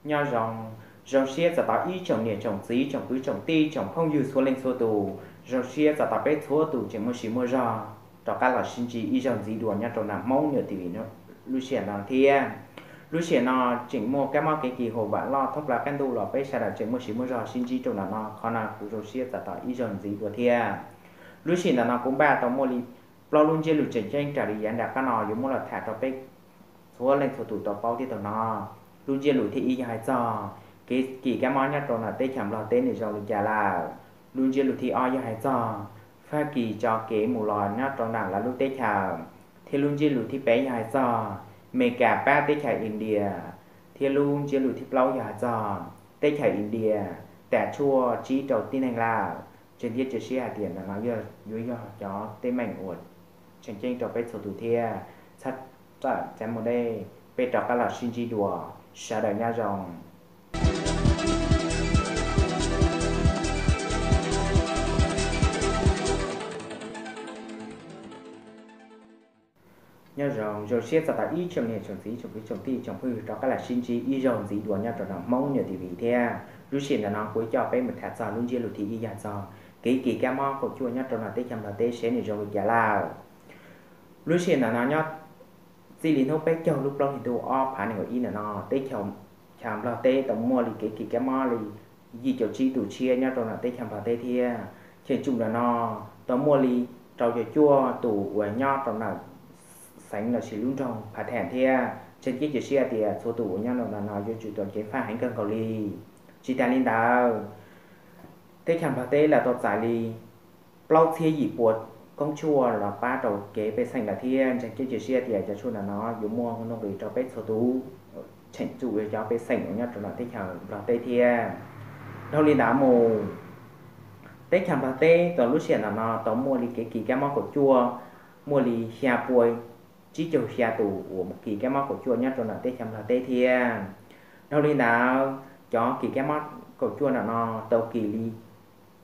Nyob zoo, zoo siab txog tau ib tsoom niam tsoom txiv tsoom kwv tsoom tij tsoom phooj ywg txhua leej txhua tus, zoo siab txog tau peb txhua tus tseem muaj sia muaj zog rov qab los sib ntsib ib zaug ntxiv dua nyob rau nram Hmoob Niam T V lub sij hawm no thiab. Lub sij hawm no tseem muaj kab mob kev kis huam vam loj thoob plaws qab ntuj los peb sawv daws tseem muaj sia muaj zog sib ntsib rau nram no, qhov no kuv zoo siab txog tau ib zaug ntxiv dua thiab. Lub sij hawm ntawm no kuv npaj tau muaj li plaub lub ntsiab lus tseem ceeb raws li yav nram qab no yuav muab los tham rau peb txhua leej txhua tus tau paub thiab tau hnov. Lub ntsiab lus thib ib yog hais txog kev kis kab mob nyob rau nram teb chaws Nplog teb nws zoo li cas lawm. Lub ntsiab lus thib ob yog hais txog Fab Kis tso kev mus los nyob rau nram lawv lub teb chaws, thiab lub ntsiab lus thib peb yog hais txog Meskas pab teb chaws India, thiab lub ntsiab lus thib plaub yog hais txog teb chaws India tas tshuaj tsib rau tib neeg lawm. Ntseeg thiab cia siab hais tias ntawm no yuav yog cov teeb meem uas tseem ceeb rau peb txhua tus thiab. Txhob txawm txav mus deb, peb rov qab los sib ntsib dua, sawv daws nyob zoo. Nyob zoo, zoo siab txog tau ib tsoom niam tsoom txiv tsoom kwv tsoom tij tsoom phooj ywg rov qab los sib ntsib ib zaug ntxiv dua nyob rau nram Hmoob Niam T V thiab. Lub sij hawm ntawm no kuv coj peb mus tham txog lub ntsiab lus thib ib yog txog kev kis kab mob kaum cuaj nyob rau nram teb chaws Nplog teb seb nws zoo li cas lawm. Lub sij hawm ntawm no nyob txij li hnub peb caug lub plaub hlis ntuj ob phav nees nkaum ib ntawm no teb chaws, chaws Nplog teb tau muaj li kev kis kab mob li yim caum tsib tus tshiab nyob rau nram teb chaws Nplog teb thiab. Cheem tsum ntawm no tau muaj li rau caum cuaj tus uas nyob rau nram xeev lossis lub nroog Phav Theem thiab. Ntseeg thiab cia siab tias txhua tus uas nyob rau ntawm no yuav tsum tau ceev faj heev kawg nkaus li. Tsis tas li ntawd, teb chaws Nplog teb lawv tau txais li plaub txhiab yim pua koob tshuaj los pab rau kev pej xeem lawm thiab. Ntseeg thiab cia siab tias cov tshuaj ntawm no yuav muaj nuj nqis rau peb txhua tus, cheem tsum yog cov pej xeem uas nyob rau nram teb chaws Nplog teb thiab. Dhau li ntawd mus, teb chaws Nplog teb tau lub sij hawm ntawm no tau muaj li kev kis kab mob kaum cuaj, muaj li xya pua tsib caug xya tus uas kis kab mob kaum cuaj nyob rau nram teb chaws Nplog teb thiab. Dhau li ntawd, cov kis kab mob kaum cuaj ntawm no tau kis li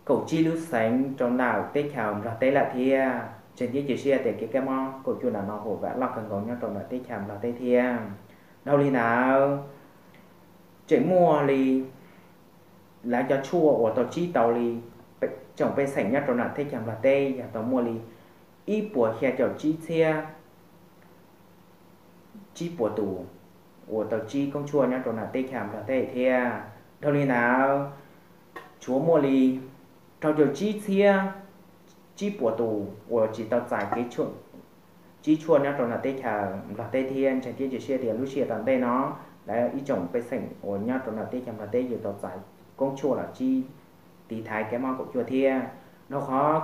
kaum tsib lub xeev rau ntawm teb chaws Nplog teb lawm thiab. Ntseeg thiab cia siab tias kev kab mob kaum cuaj ntawm no huam vam loj kawg nkaus nyob rau ntawm teb chaws Nplog teb thiab. Dhau li ntawd, tseem muaj li lawv cov tshuaj uas tau tsib tau li tsoom pej xeem nyob rau nram teb chaws Nplog teb yog tau muaj li ib puas xya caum tsib txhiab tsib puas tus uas tau tsib koob tshuaj nyob rau nram teb chaws Nplog teb thiab. Dhau li ntawd, tshuav muaj li rau caum tsib txhiab tsib puas tus uas tsis tau txais kev tshuaj, tsib tshuaj nyob rau nram teb chaws Nplog teb thiab. Ntseeg thiab cia siab tias lub sij hawm tom ntej no lawv ib tsoom pej xeem uas nyob rau nram teb chaws Nplog teb yuav tau txais koob tshuaj los tsib tiv thaiv kab mob kaum cuaj thiab. Dhau qhov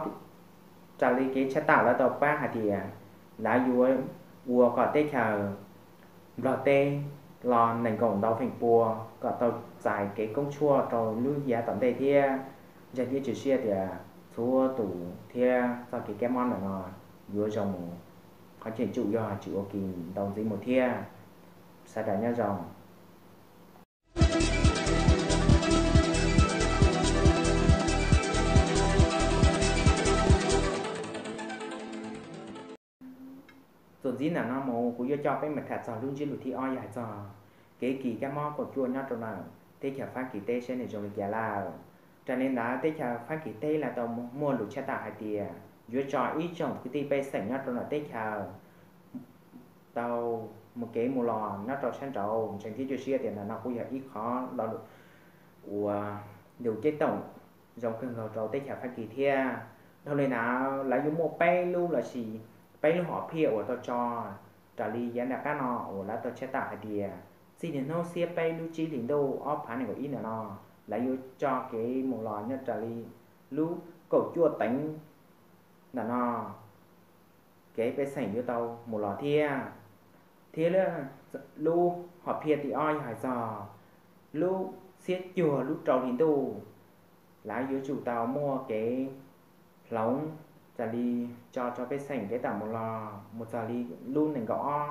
raws li kev tshaj tawm lawv tau pab hais tias lawv yuav ua kom teb chaws Nplog teb los nees nkaum ntau feem pua kom tau txais kev koob tshuaj rau lub yav tom ntej thiab. Ntseeg thiab cia siab tias txhua tus thiab txoj kev kab mob ntawm no yuav zoo mus. Qhov cheem tsum yog tsis ua kis ntau ntxiv mus thiab. Sawv daws nyob zoo. Txuas ntxiv ntawm no mus kuv yuav coj peb mus tham txog lub ntsiab lus thib ob yog hais txog kev kis kab mob kaum cuaj nyob rau ntawm teb chaws Fab Kis teb saib nws zoo li cas lawm. Raws li ntawd teb chaws Fab Kis teb lawv tau muaj lus tshaj tawm hais tias yuav tso ib tsoom kwv tij pej xeem nyob rau ntawm teb chaws tau mus kev mus los nyob rau sab nraud. Ntseeg thiab cia siab tias ntawm no kuj yog ib qhov lo lus uas yus ceeb toom zoo kawg nkaus rau teb chaws Fab Kis thiab. Dhau li ntawd lawv yuav muaj peb lub lossis peb lub hom phiaj uas tau tso raws li yav nram qab no uas lawv tau tshaj tawm hais tias txij niaj hnub xiab peb lub tsib hlis ntuj ob phav nees nkaum ib ntawm no lawv yuav tso kev mus los nyob raws li lub kaum cuaj teev ntawm no kev pej xeem yuav tau mus los thiab. Thiab lub hom phiaj thib ob yog hais txog lub xiab cuag lub rau hli ntuj lawv yuav tsum tau muaj kev hloov raws li tso rau pej xeem kev tawm mus los mus txog li lub nees nkaum ob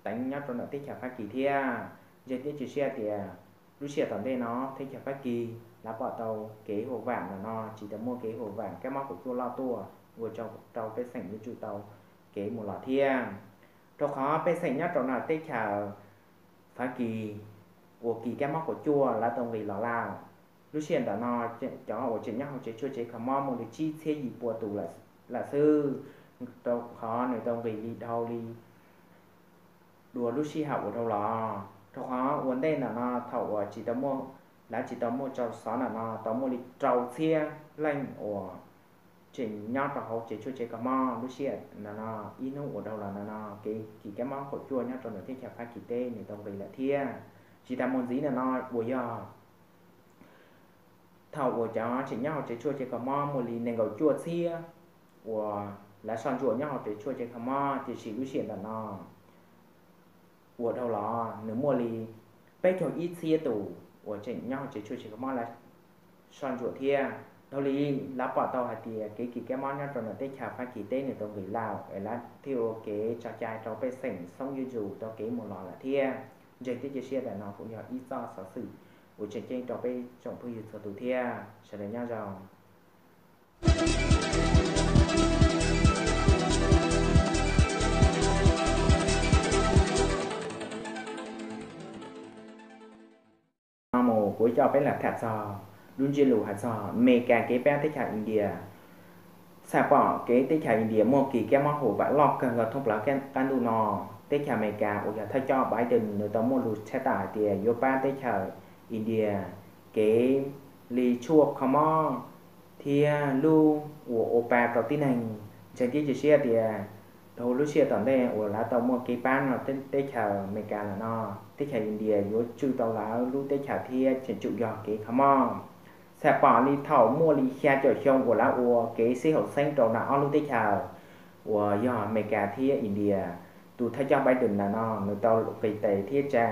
teev nyob rau ntawm teb chaws Fab Kis thiab. Ntseeg thiab cia siab tias lub sij hawm tom ntej no teb chaws Fab Kis lawv pom tau kev huam vam ntawm no tsis tau muaj kev huam vam kab mob kaum cuaj loj tuaj ua rau pej xeem yuav tsum tau kev mus los thiab. Rau qhov pej xeem nyob rau ntawm teb chaws Fab Kis uas kis kab mob kaum cuaj lawv tau nqis los lawm. Lub sij hawm ntawm no cov uas tseem nyob hauv tsev tshuaj tsev kho mob muaj li tsib txhiab yim pua tus lawm xwb, rau qhov nws tau nqis li dhau li dua lub sij hawm uas dhau los. Rau qhov ua ntej ntawm no thaum uas tsis tau muaj, lawv tsis tau muaj tso xov ntawm no tau muaj li rau txhiab leej uas tseem nyob rau hauv tsev tshuaj tsev kho mob. Lub sij hawm ntawm no ib hnub uas dhau los ntawm no kev kis kab mob kaum cuaj nyob rau ntawm teb chaws Fab Kis teb nws tau nqis lawm thiab. Tsis tas mus ntxiv ntawm no uas yog thaum uas cov tseem nyob hauv tsev tshuaj tsev kho mob muaj li nees nkaum cuaj txhiab uas lawv soj ntsuam nyob hauv tsev tshuaj tsev kho mob, tiam sis lub sij hawm ntawm no uas dhau los nws muaj li peb caug ib txhiab tus uas tseem nyob hauv tsev tshuaj tsev kho mob lawv soj ntsuam thiab. Dhau li lawv pom tau hais tias kev kis kab mob nyob rau ntawm teb chaws Fab Kis teb nws tau nqis lawm es lawv thiaj ua kev tso cai rau pej xeem xoob yuj zus tau kev mus los lawm thiab. Ntseeg thiab cia siab tias no kuj yog ib txoj xov xwm uas tseem ceeb rau peb tsoom phooj ywg txhua tus thiab. Sawv daws nyob zoo. No mus kuv coj peb los tham txog lub ntsiab lus hais txog Amelikas kev pab teb chaws India. Xam pom kev teb chaws India muaj kis kab mob huam vam loj kawg nkaus thoob plaws qab ntuj no, teb chaws Amelikas uas yog thawj coj Biden nws tau muaj lus tshaj tawm hais tias yuav pab teb chaws India kev li tshuaj kho mob thiab lub uas ua pa rau tib neeg. Ntseeg thiab cia siab tias dhau lub sij hawm tom ntej uas lawv tau muaj kev pab no teb chaws Amelikas lawm no, teb chaws India yuav tswj tau lawv lub teb chaws thiab tseem tsum yog kev kho mob. Xam pom li thaum muaj li xya caum xyoo uas lawv ua kev sib haum xeeb rau ntawm ob lub teb chaws uas yog Amelikas thiab India, tus thawj coj Biden ntawm no nws tau nqis tes thiab tsa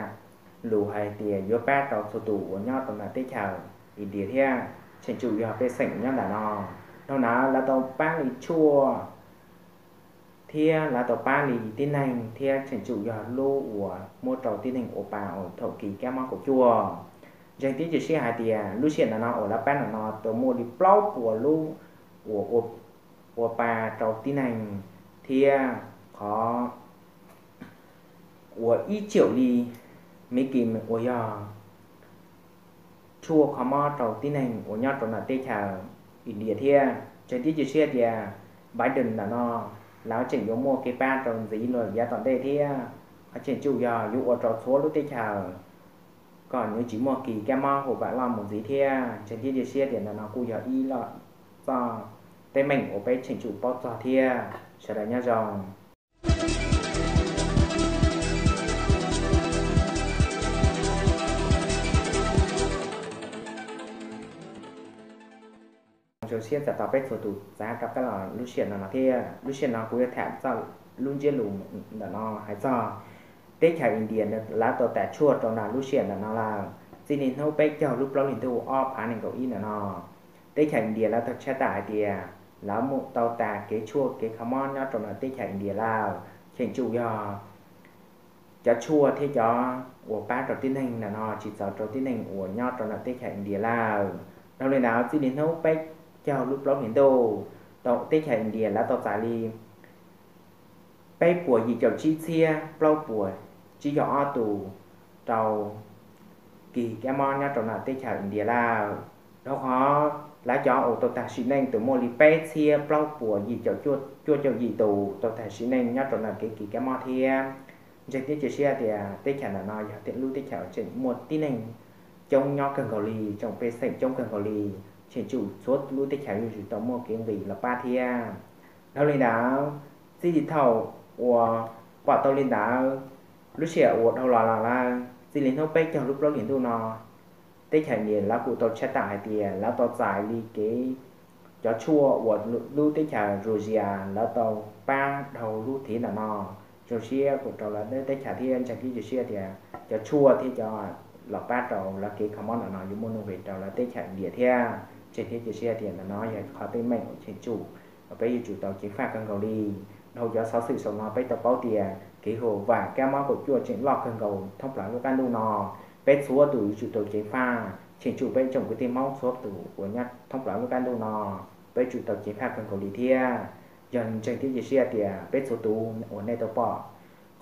lus hais tias yuav pab rau txhua tus uas nyob rau ntawm teb chaws India thiab tseem tsum yog pej xeem nyob ntawm no. Dhau ntawd lawv tau pab li tshuaj thiab lawv tau pab li tib neeg thiab tseem tsum yog lub uas muab rau tib neeg ua pa uas thaum kis kab mob kaum cuaj. Ntseeg thiab cia siab hais tias lub sij hawm ntawm no uas lawv pab ntawm no tau muaj li plaub puas lub uas ua pa rau tib neeg thiab qhov uas ib caum li me kis uas yog tshuaj kho mob rau tib neeg uas nyob rau ntawm teb chaws India thiab. Ntseeg thiab cia siab tias Biden ntawm no lawv tseem yuav muaj kev pab rau ntxiv los yav tom ntej thiab qhov tseem tsum yog yuav ua rau txhua lub teb chaws kom nws tsis muaj kis kab mob huam vam loj mus ntxiv thiab. Ntseeg thiab cia siab tias ntawm no kuj yog ib lo txoj teeb meem uas peb tseem tsum paub txog thiab. Sawv daws nyob zoo. Zoo siab txais tos peb txhua tus txav rov qab los lub sij hawm no no thiab. Lub sij hawm no kuv yuav tham txog lub ntsiab lus ntawm no hais txog teb chaws India lawv tau tas tshuaj rau ntawm lub sij hawm ntawm no lawm. Txij li hnub peb caug lub plaub hlis ntuj ob phav nees nkaum ib ntawm no, teb chaws India lawv tau tshaj tawm hais tias lawv mus tau tas kev tshuaj kev kho mob nyob rau ntawm teb chaws India lawm. Cheem tsum yog cov tshuaj thiab cov uas pab rau tib neeg ntawm no tsis txaus rau tib neeg uas nyob rau ntawm teb chaws India lawm. Dhau li ntawd txij li hnub peb caug lub plaub hlis ntuj, tau teb chaws India lawv tau txais li peb puas yim caum tsib txhiab plaub puas tsib caug ob tus rau kis kab mob nyob rau ntawm teb chaws India lawm. Dhau qhov lawv cov uas tau tag sim neej tus muaj li peb txhiab plaub puas yim caum cuaj caum yim tus tau tag sim neej nyob rau ntawm kev kis kab mob thiab. Ntseeg thiab cia siab tias teb chaws ntawm no yog lub teb chaws tseem muaj tib neeg coob nyob kawg nkaus li, tsoom pej xeem coob kawg nkaus li, cheem tsum txhua lub teb chaws yuav tsum tau muaj kev nqis los pab thiab. Dhau li ntawd, txij li thaum uas pom tau li ntawd, lub sij hawm uas dhau los los lawm, txij li hnub peb caug lub plaub hlis ntuj no, teb chaws India lawv kuj tau tshaj tawm hais tias lawv tau txais li kev cov tshuaj uas lub teb chaws Russia lawv tau pab dhau lub thiv ntawm no. Zoo siab kuj rau lawv teb chaws thiab ntseeg thiab cia siab tias cov tshuaj thiab cov los pab rau lawv kev kho mob ntawm no yuav muaj nuj nqis rau lawv teb chaws India thiab. Ntseeg thiab cia siab tias ntawm no yog qhov teeb meem uas cheem tsum uas peb yuav tsum tau ceev faj kawg nkaus li. Dhau cov xov xwm saum no peb tau paub tias kev huam vam kab mob kaum cuaj tseem loj kawg nkaus thoob plaws lub qab ntuj no. Peb txhua tus yuav tsum tau ceev faj, cheem tsum peb tsoom kwv tij Hmoob txhua tus uas nyob thoob plaws lub qab ntuj no, peb tsum tau ceev faj kawg nkaus li thiab. Yog ntseeg thiab cia siab tias peb txhua tus uas nej tau pom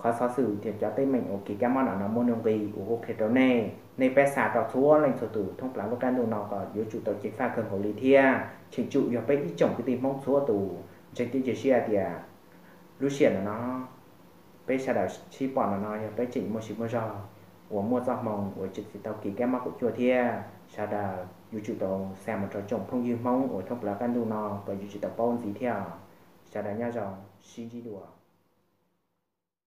Qhov xov xwm thiab cov teeb meem uas kis kab mob no no muaj nuj nqis uas kuv qhia rau nej, nej pab xa rau txhua leej txhua tus thoob plaws lub qab ntuj no kom yuav tsum tau ceev faj kawg nkaus li thiab. Tseem tsum yog peb ib tsoom kwv tij Hmoob txhua tus ntseeg thiab cia siab tias lub sij hawm no no peb sawv daws sib pom no no yog peb tseem muaj tsis muaj zog uas muaj txoj hmoo uas tsis tau kis kab mob kaum cuaj thiab. Sawv daws yuav tsum tau xa mus rau tsoom phooj ywg Hmoob uas thoob plaws qab ntuj no kom yuav tsum tau paub ntxiv thiab. Sawv daws nyob zoo, sib ntsib dua.